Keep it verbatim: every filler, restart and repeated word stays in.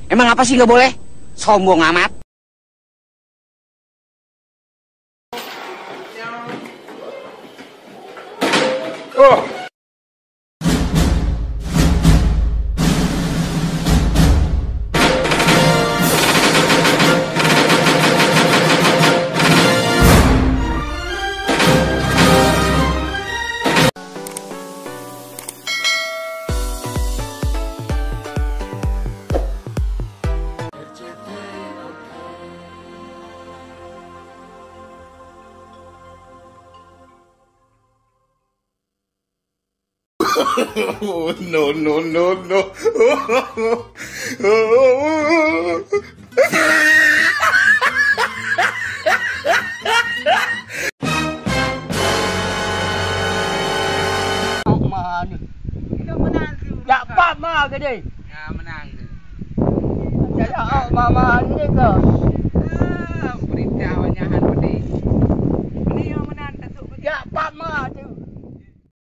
Emang apa sih nggak boleh? Sombong amat. No, no, no, no. Mak ma ni. Kita menang tu. Jak pat ma ke deh. Ya, menang tu. Saya awak mama ni ke? Ah, berita banyak hal pedih. Ini yang menang, tak tahu. Jak pat ma tu.